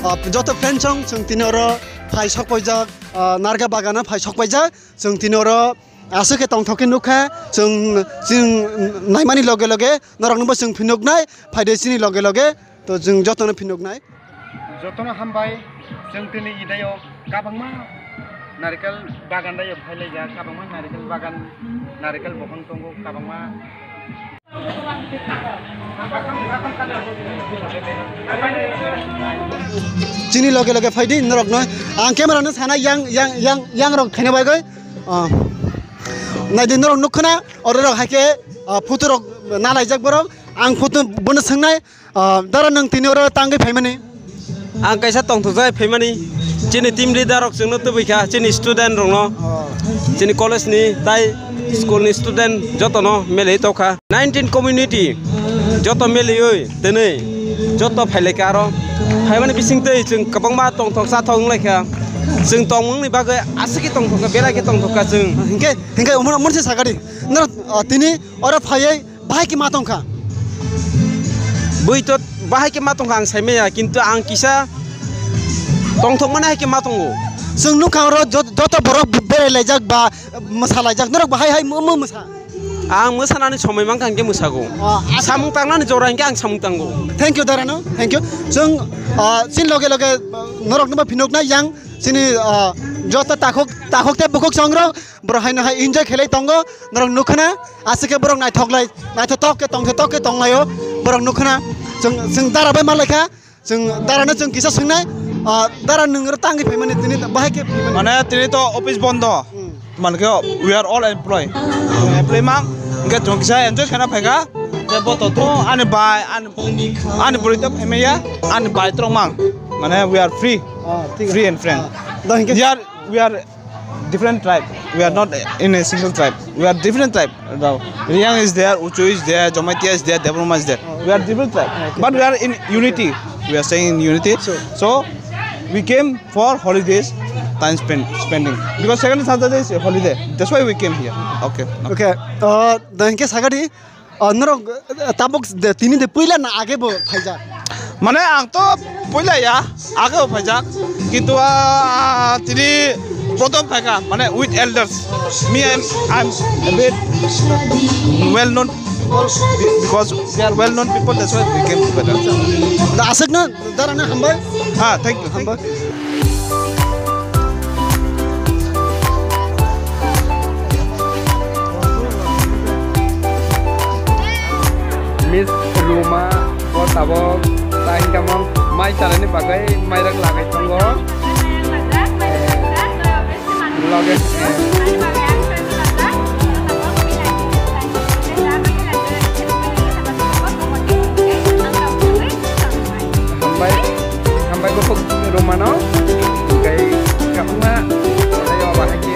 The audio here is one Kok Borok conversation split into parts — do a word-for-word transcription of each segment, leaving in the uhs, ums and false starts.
Ah, joto friends rok chwng tini oro phai sok paijak, ah, narga bagana phai sok paijak. Chwng tini oro aswk khe tongthok khe nukha. Chwng, chwng naimani loge loge norokno bo chwng phinuknai, phaide chini loge loge. To chwng jotono phinuknai. Jotono hambai, chwng tini idai o kabangma narikel bagan dai o phailaijak, kabangma narikel bagan, narikel bokhong tongo, kabangma. Chini loge loge phaidi norokno ang camera no sana yang, yang, yang, yang rok khaina bagwi. Ah, naidi norok nukkhana, oro rok haikhe, ah, photo rok nalaijak borok. Ang photo bono swngnai. Ah, dara, nwng tini oro tangwi phaimani? Ang kaisa tongthokjak phaimani. Chini team leader rok chwngno tubui kha, chini student rokno, chini college ni tai school ni student jotono meli tokha. Nineteen community joto meliwi tini joto phailaikha aro. Phaimani bisingtwi chwng kwbangma tongthok chathok wnglaikha. Chwng tongmungni bagwi aswk khe tongthokha, belai khe tongthokha chwng. Hinkhe, hinkhe omo, omo se sakadi. Noro, ah, tini oro phaiwi bahai khe ma tongkha? Bui to bahai khe ma tongkha ang saimaya, kintu ang kisa tongthokmani hai khe ma tongo. Chwng nukha oro jot-, joto borok berai laijak ba mwsa laijak, norok bahai hai mo, mo mwsa? Ang mwsanani somoi mankha hinkhe mwsago. Ah, ah. Samung tangnani jora hinkhe ang samung tango. Thank you, dara, no? Thank you. Chwng, ah, chini loge loge, ah, norokno bo phinuknai yang chini, ah, joto takhuk, takhuk tei bukhuk songrok. Borok haino hai enjoy khelai tongo, norok nukha na, aswk khe borok naithok lai, naithotok khe tongthotok khe tonglaio, borok nukha na, chwng, chwng dara bai malaikha, chwng dara no chwng kisa swngnai, ah, dara nwng oro tangwi phaimani tini bahai khe phaimani? Mane tini to office bondo, hmm, mankhe we are all employee, employee mang, hwnkhe chwng kisa enjoy khaina phaikha, hwnkhe bo to to ani bai, ani, ani bwrwi to phaimaya, ani bai to mang, mane we are free, ah, thik free and friend. Ah, da hwnkhe we are, we are different tribe. We are not in a single tribe. We are different tribe. Now, Reang is there, Uchu is there, Jamatia is there, Debbarma is there. We are different tribe. But we are in unity. We are staying in unity. So, we came for holidays, time spend, spending. Because second Saturday is a holiday. That's why we came here. Okay. Okay. Uh, da hwnkhe sagadi. Oh, norok, eh, tabuk de, tini de puila na age bo phaijak? Mane ang to puila ya, age bo phaijak. Kintu, ah, tini prothom phaikha, mane with elders. Me, I'm, I'm a bit well known people be-, because they are well known people, that's why we came together. Da aswk na, dara na hambai. Ah, thank you, thank you. Hambai. Miss Ruma o tabok ta hingkamong mai chanani bagwi mairak lagwi tongo. Loge. Hambai, hambai bukhuk Romano, tei kabangma tei o bahai khe.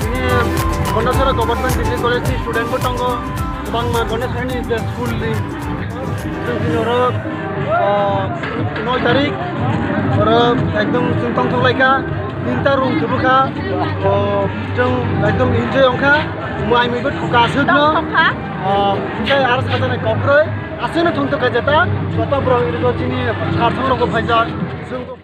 Tini Gondasara Government Degree College ni student bo tongo, kwbangma Gondasara ni je school ni. Chwng tini oro, ah, noi tarik, oro ekdom chwng tongthok lai kha, tinta room tubu kha, oh, chwng ekdom enjoy wng kha, mai mui bo thoka aswk no. Tongthok kha. Ah, tei aro sajaknai kokroi, aswk no thwngthok kha jeta, joto borok iri chini sar thang rok bo phaijak, chwng bo.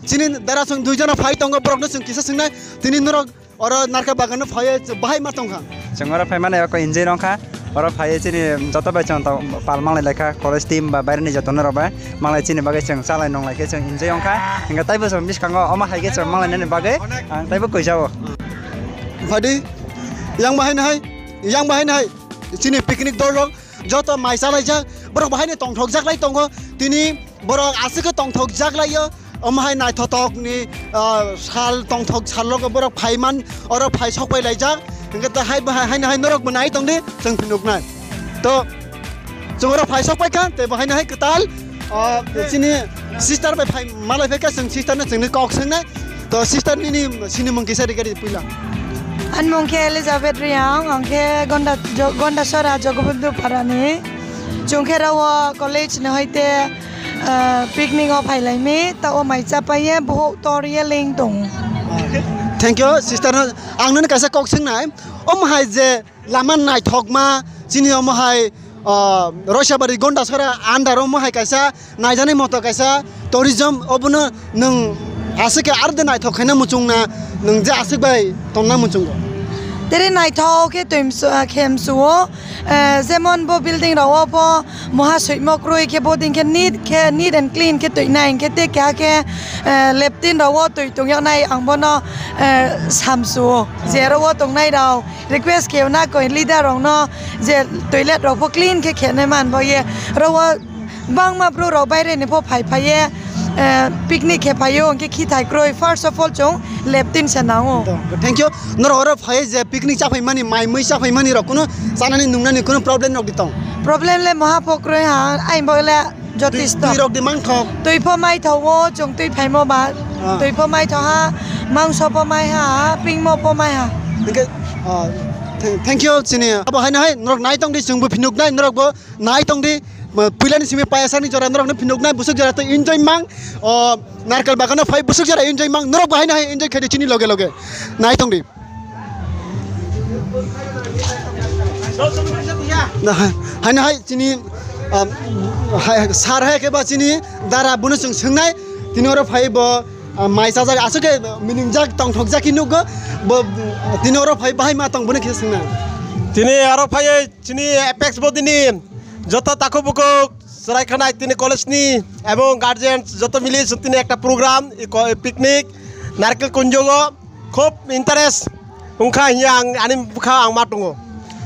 Chini dara chwng dui jona phai tongo, borokno chwng kisa swngnai. Tini norok oro narkhe bagano phaiye bahai ma tongkha. Chwng oro phaimani eko enjoy rongkha. Oro phaiye chini joto bai chwng tong pal manglai laikha, college team ba baireni joto norok bai manglai chini bagwi chwng chalai nonglai khe chwng enjoy wngkha. Hingkhe taibo chwng bwskango omo hai khe chwng manglainani bagwi ang taibo koi jao. Phaidi, yang bahai nahai, yang bahai nahai, chini picnic dol rok joto mai chalaijak, borok bahaino tongthokjak lai tongo. Tini borok aswk khe tongthokjak laio, omo hai naithotokni, ah, sal tongthok sal rogo borok phaiman, oro phai sok pai laijak. Hingkhe ta hai bahai, haino hai norok bo nai tongdi, chwng phinuknai. To, chwng oro phai sok paikha, tei bo haino hai kwtal, ah, chini sister bai phai malai phaikha, chwng sister no chwngni kok swngnai. To sister nini sinimung kisa rikari puila. Ani mung khe Elizabeth Riang, ang khe Gonda-, Jo-, Gondasora Jogobondhu Parani. Chwng khe rao college ni hoite, ah, picnic o phailaimi, ta o mai cha paiye, bohok tor ye ling tong. Thank you, sister no. Ang nini kaisa kok swngnai. Om hai je lama naithokma, chini omo hai, ah, Roisabari Gondasora under omo hai kaisa naijaknai moto kaisa tourism, obono nwng aswk khe aro de naithok khaina muchungna, nwng je aswk bai tongna muchungo. Tere naithok khe twi msu-, ah, khe msu-o, eh, jemon bo building rok o bo moha soimo kroi khe bo ding khe neat khe, neat and clean khe twi nai hwnkhe tei keha khe, eh, leptin rok o twi tong yaknai ang bono, eh, samsu-o. Je aro o tongnai rok request khe na koi leader rok no je toilet rok pho clean khe khenai man bo ye aro o bangma bru rok baire ni pho phai phai ye, eh, picnic khe phai o hwnkhe khi thai kroi first of all chwng leptin se nang o. Thank you. Norok oro phai je picnic cha phai mani, mai mui cha phai mani rok kuno chanani nungnani kuno problem rok di tong? Problem le moha pho kroi ha, ai bo le jotisto. Twi rok di mang thok. Twi pho mai thok o, chwng twi phaimo ba. Ah. Twi pho mai thok ha, mangso pho mai ha, pingmo pho mai ha. Hingke, ah, th-, thank you, chini. Abo haino hai, norok nai tong di, chwng bo phinuk nai, norok bo nai tong di. Puila ni simi payasani jora norok no phinuk nai, busuk jora to enjoy mang. O, narkal bagano phai busuk jora enjoy mang, norok bo haino hai enjoy khai di chini loge loge. Nai tong di. Na, hai, haino hai chini, um, hai, sar hai khe ba chini dara bono chwng swngnai, tini oro phai bo, uh, mai chajak aswk khe miningjak tongthokjak khe nukgo, bo, tini oro phai bahai ma tong bono khe swngnai. Tini oro phai chini Apex Body ni joto takhuk bukhuk chwrai khanai tini college ni ebong guardian joto mili chwng tini ekta program, i ko-, picnic, narikil kunjogo. Khub interest wngkha hiya ang ani bwkha ang ma tongo.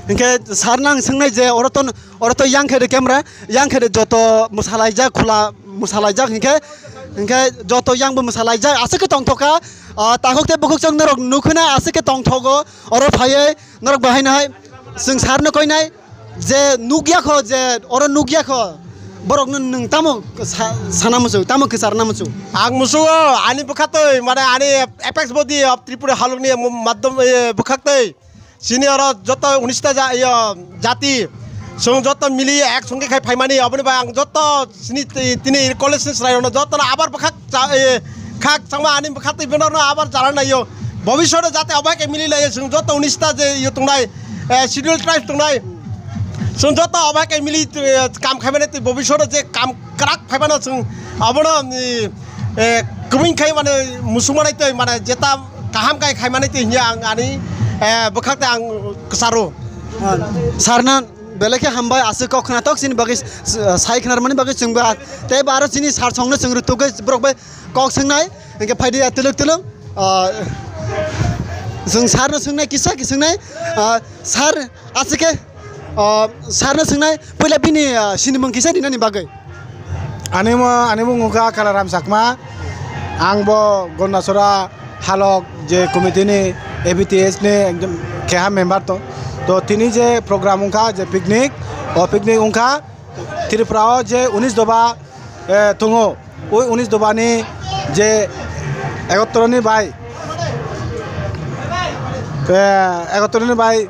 Hinkhe sir no ang swngnai je oro to, oro to yang khe de camera, yang khe de joto mwsalaijak khula mwsalaijak hinkhe, hinkhe joto yang bo mwsalaijak aswk khe tongthokha. Ah, takhuk tei bukhuk chwng norok nukhuna aswk khe tongthogo oro phaiwi norok bahai nahai chwng sir no koinai. Je nukya kho je oro nukya kho, borok no nwng tamo sa-, sana muchung, tamo kwcharna muchung? Ang muchungo ani bwkhaktwi, mane ani Apex Body of Tripura halok ni mo-, madhyam, eh, bwkhaktwi. Chini oro joto unis ta ja-, iyo, jati, chwng joto mili ek songkhe khai phaimani, oboni bai ang joto chini ti-, tini college ni chwrai rokno joto no abar bwkhak cha-, eh, khak changma ani bwkhaktwi bono no abar chana naio. Bobishoto jate obo hai khe mili laio, chwng joto unis ta je iyo tongnai, eh, schedule tribe tongnai. Chwng joto obo hai khe mili, eh, kam khaimani tei bobishoto je kam kwrak phaimano chwng abono, eh, eh, kwbwing khai mane musuk manai tei mane jeta kaham kai khaimani tei hinya ang ani, eh, bwkhak tei ang kwcharo. Ah, sarna belai khe hambai aswk kok khwnatok chini bagwi s-, s-, sai khwnarmani bagwi chwngbo ah, tei bo aro chini sar songno chwng rwtugwi borok bai kok swngnai, hingke phaidi ya twlwk twlwk, ah, chwng sir no swngnai kisa khe swngnai, ah, sir aswk khe, ah, sir no swngnai puila bini, ah, sinimung kisa rinani bagwi. Ani mo, ani mung wngkha Kalaram Chakma, ang bo Gondasora halok je committee ni A B T S ni ekjon keha member to, to tini je program wngkha je picnic, o picnic wngkha Tripura o je unis doba eh, tongo. O unis dobani je ekottoroni bai, eh, ekottoroni bai,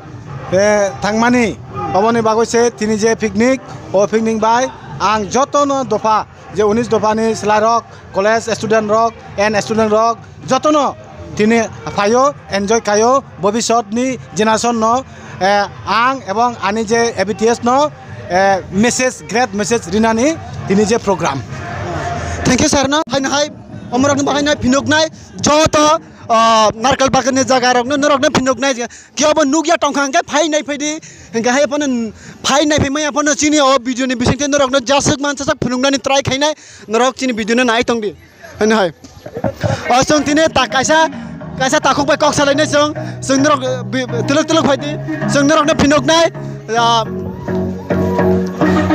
eh, thangmani, oboni bagwi se tini je picnic, o picnic bai ang jotono dopha je unis dophani chwlairok, college student rok, and student rok, jotono tini phaio, enjoy khaio, bobisot ni generation no, eh, ang ebong ani je A B T S no, eh, message, great message rinani tini je program. Thank you sir no. Haino hai Omorokno bahaino phinuknai joto, ah, narkol baganni jagarokno norokno phinuknai. Kebobo nukya tongkha hwnkhe phai naiphai di. Hwnkhe hai phano phai naiphai maya phano chini o video ni bisingtwi norokno jaswk mansa sak phunuknani try khainai. Norok chini video no nai tongdi. Hwnwi hai. O chwng tini ta kaisa, kaisa takhuk bai kok salainai chwng. Chwng norok, eh, bi-, twlwk twlwk phaidi. Chwng norokno phinuknai. Ah,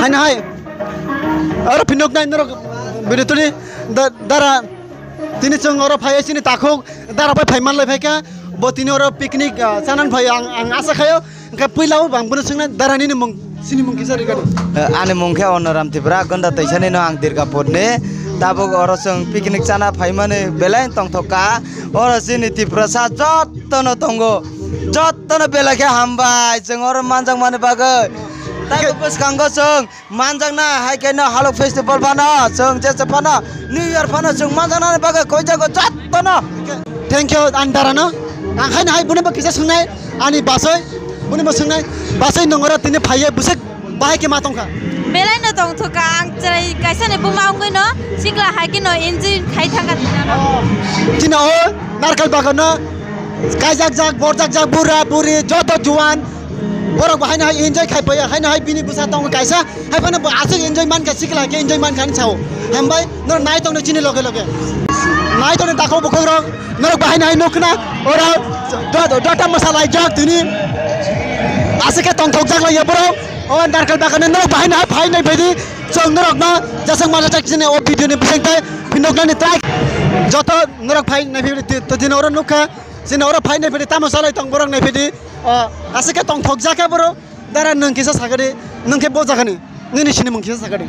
haino hai. Oro phinuknai norok bini tuli da-, dara. Tini chwng oro phai chini takhuk dara bai phai manlai phaikha. Bo tini oro picnic, ah, chanan phai ang, ang asa khaio. Hwnkhe puila o bang bono swngnai dara nini mung, sini mung kisa rikani. Eh, ani mung khe Onoram Tripura, Gonda Taisanino ang Dirgapurni. Tabuk oro chwng picnic chana phaimani belai tongthok kha. Oro chini Tiprasa jottono tongo. Jottono belai khe hambai chwng oro manjakmani bagwi. Tabuk bwskango chwng manjakna, hai khe no Halok Festival phano, chwng jesa phano, New Year phano chwng manjaknani bagwi koijago jottono. Thank you, ani dara no. Ang khaino hai buni bo kisa swngnai, ani basoi, buni bo swngnai, basoi nongora tini phaiye bwswk bahai khe ma tongkha. Belai no tongthok kha, ang chwrai kaisa ni buma wngwi no, sikla hai khe no enjoy khai thangkha tini ano. Tini o narkal bagan no, kaijak jak, borjak jak, bura buri, joto juan, borok bo haino hai enjoy khai paiya, haino hai bini bwsa tongo kaisa, hai phano bo aswk enjoy mankha, sikla khe enjoy mankha hinwi sao. Hambai, norok nai tongno chini loge loge. Nai tongni takhuk bukhuk rok, norok bo haino hai nukna, oro do-, do-, dota mwsa laijak tini. Aswk khe tongthok jak laiya borok, o narkal bagan no norok bo haino hai phai nai phaidi, chwng norokno jaswk manajak chini o video ni bisingtwi phinuknani try. Joto norok phai nai phaidi, to tini oro nukha. Chini oro phai nai phaidi tamo salai tong borok nai phaidi. O, aswk khe tongthok jak khe borok. Dara nwng kisa sakadi, nwng khe bo jagani, nini sini mung kisa sakadi.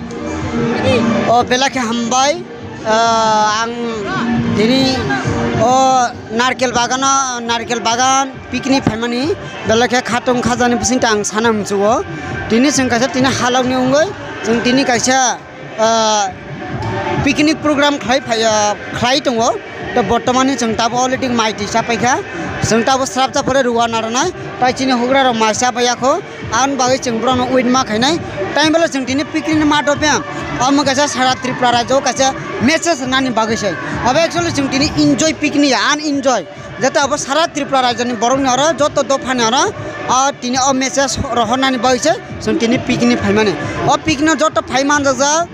O belai khe hambai. Ah, ang tini o narkel bagano, narkel bagan picnic phaimani belai khe khatung khajani bisingtwi ang sana muchugo. Tini chwng kaisa tini halokni wngwi chwng tini kaisa ah, picnic program khlai phai, ah, khlai tongo. To bortomani chwng tabuk already mai twi cha paikha. Chwng tabuk srapsa phore ruwa narwknai. Tai chini hugra rok mai cha paiya kho. Aboni bagwi chwng borokno wait ma khainai. Tai bele chwng tini picnic ni mat o phiya. Omo kaisa sara Tripura rajyo o kaisa message rwnani bagwi se. Abo actually chwng tini enjoy picnic ya, unenjoy. Jate abo sara Tripura rajyoni borokni oro joto dophani oro, ah, tini o message rohornani bagwi se chwng tini picnic phaimani. O picnic joto phai manjakjak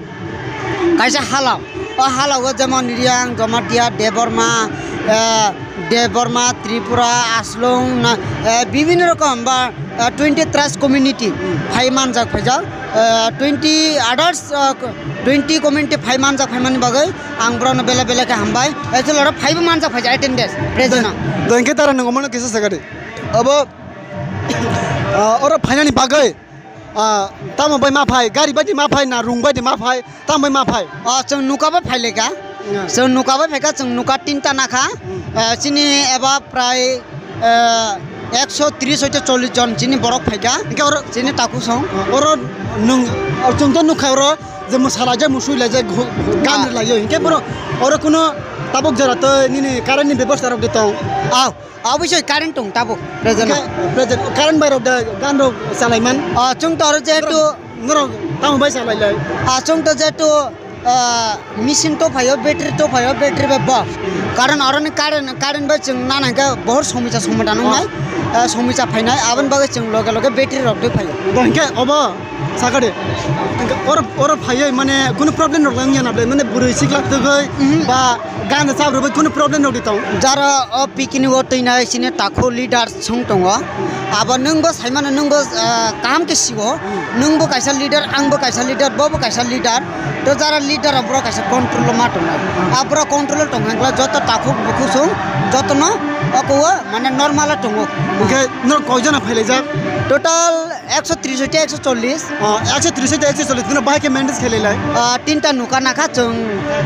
kaisa hala. O hala o jemon Reang, Jamatia, Debbarma, eh, Debbarma, Tripura, Aslong, na, eh, bibhinno rokom ba, eh, twenty tribes community phai manjak phaijak. Eh, twenty others, eh, twenty community phai manjak phaimani bagwi ang borokno belai belai khe hambai. Actually oro phaibo manjak phaijak attendance present no. Doi hwnkhe dara nwng omono kisa sakadi. Abo, ah, oro phainani bagwi, ah, tamo bai ma phai, gari bai di ma phai, na rung bai di ma phai, tamo bai ma phai? Ah, chwng nuka bai phai lekha. Ya. Chwng nuka bai phaikha, chwng nuka tinta nakha. Hmm. Ah, chini eba prai, ah, ekso tris hoite chollis jon chini borok phaikha. Hwnkhe oro chini takhuk song. Ah, oro nwng, ah, chwng to nukha oro je mwsalaijak, musui laijak, gu-, gu-, gan Ah. rwlaio. Hwnkhe borok oro kuno tabuk jora tei nini current ni bebosta rok de tong? Ah, Obviously current tong tabuk present. Hwnkhe present current bai rok da gan rok chalai man. Ah, chwng to oro jehetu Norok tamo bai chalai lai? Ah, chwng to jehetu, ah, machine to phaio, battery to phaio, battery bai bo. Karon oro ni current, current bai chwng nana hwnkhe bohor somosa somosa nung nai. Ah, somosa phainai, aboni bagwi chwng loge loge battery rok twi phaio. Bo hwnkhe obo sakadi. Hwnkhe oro, oro phaiwi mane kunu problem rok wngya na ble? Mane bwrwi siklak twgwi Mhm. ba Gana chap rwbai kunu problem rok di tong. Jara o picnic o twinai sini takhu leader sung tongo. Abo nwng bo saimano, nwng bo, ah, kaham khe sio. Nwng bo kaisa leader, ang bo kaisa leader, bo bo kaisa leader. To jara leader rok borok kaisa control o ma tongnai. Ah, borok control o tong hwnkhe joto takhuk bukhuk sung jotono oko o mane normal o tongo. Hwnkhe norok koijona phailaijak? Total ekso tris hoite ekso chollis. Oh, ekso tris hoite ekso chollis, bini bahai khe manage khe lai lai. Ah, tinta nuka nakha chwng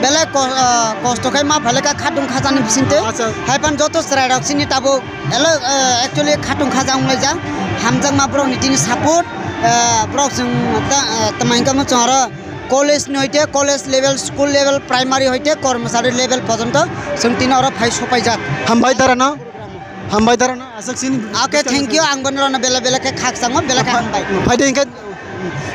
belai ko-, ah, kosto khai ma phailai kha khatung khajani bisingtwi. Acha. Hai phan joto chwrai rok chini tabuk elo, ah, actually khatung khaja wnglaijak. Hamjakma borok ni tini support, ah, borok chwng ta-, ah, tama hwnkhe chwng oro college ni hoite college level, school level, primary hoite kormosari level porjonto chwng tini oro phai sopaijak. Hambai darano. Hambai darano. Aswk sini. Okay, thank you. Ang bono rono bela bela khe khakchangma bela khe hambai. Phaidi hwnkhe,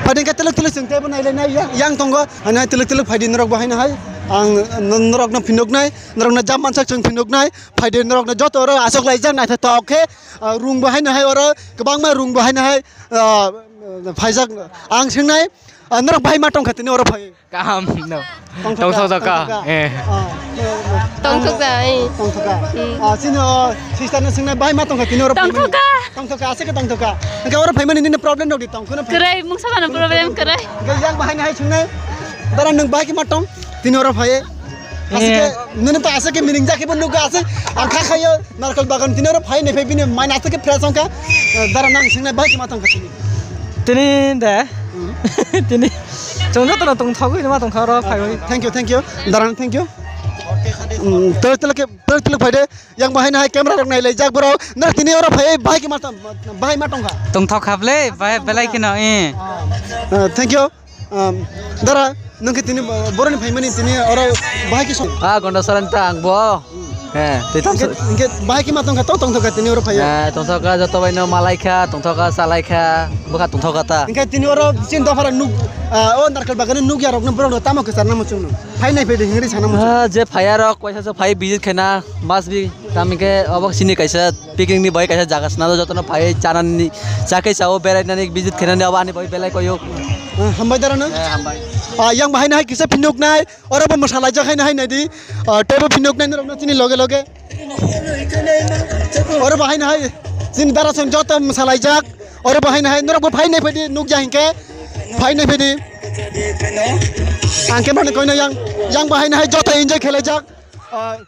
phaidi hwnkhe twlwk twlwk chwng teibo nailai nai yang, yang tongo. Haino hai twlwk twlwk phaidi norok bo haino hai. Ang n-, norokno phunuknai, norokno jam mansak chwng phunuknai, phaide norokno joto oro achuk laijak naithotok khe, ah, rung bo haino hai oro kwbangma rung bo haino hai, ah, phaijak. Ang swngnai, ah, norok bahai ma tongkha tini oro phai? Kaham, no. Tongthok Tongthok ka, ka? Tongthok ka. Eh. Ah, eh, eh. Tongthok ka, eh. Tongthok ka. Hmm. Ah, chini o sister no swngnai bahai ma tongkha tini oro phai mani? Tongthok ka. Tongthok ka, aswk khe tongthok ka. Hwnkhe oro phai mani nini problem rok di tong, kheno phai. Kwrwi, mungsa mano problem kwrwi. Hwnkhe yang bahai nahai swngnai. Dara nwng bahai khe ma tong? Tini oro phai. Aswk khe, eh, nini to aswk khe mining jakhe bo nukha aswk. Ang kha khayo narkol bagan tini oro phai nai phai bini mai aswk khe fresh wngkha. Dara nang swngnai bahai khe ma tongkha tini? Tini de. Hmm. Tini. Chwng jotono tongthogwi ma tongkha oro phaiwi. Thank you, thank you. Dara thank you. Hmm, tele tele khe, tele tele phai de. Yang bahai nahai camera rok nai lai jak borok. Nang tini oro phai bahai khe ma tong, bahai ma tongkha? Tongthok kha ble, bahai belai kheno, eh. Ah, thank you. Um, dara, nwng khe tini bo-, boroni phaimani tini oro bahai khe song? Ah, Gonda Saran ta ang bo. Hmm. He, tei tong Hwnkhe, hwnkhe bahai khe ma tongkha, to tongthokha tini oro phaiyo? Eh, tongthokha, joto bai no malai kha, tongthokha, salai kha, bwkha tongthokha ta. Hwnkhe tini oro chini dophara nuk, ah, o narkol bagani nukya rokno borok no tamo kwchar namo chwngno? Phai nai phai de hingri sana muchung. Ah, je phaiya rok, kaisa se phai visit khaina, must be, tamo hwnkhe obo chini kaisa picnic ni bai kaisa jaga swnamjak, jotono phai chanani, cha khe chao, berainani, visit khainani, abo ani bai belai koyo. Ah, hambai dara no? Eh, hambai. Ah, yang bahai nahai kisa phunuknai, oro bo mwsalaijak hai nahai nai di. Ah, tei bo phunuknai norok no chini loge loge. Oro bahai nahai chini dara song joto mwsalaijak. Oro bahai nahai norok bo phai nai phai di nukya hinkhe. Phai nai phai di. Ang khe mani koino yang, yang bahai nahai joto enjoy khelaijak. Ah,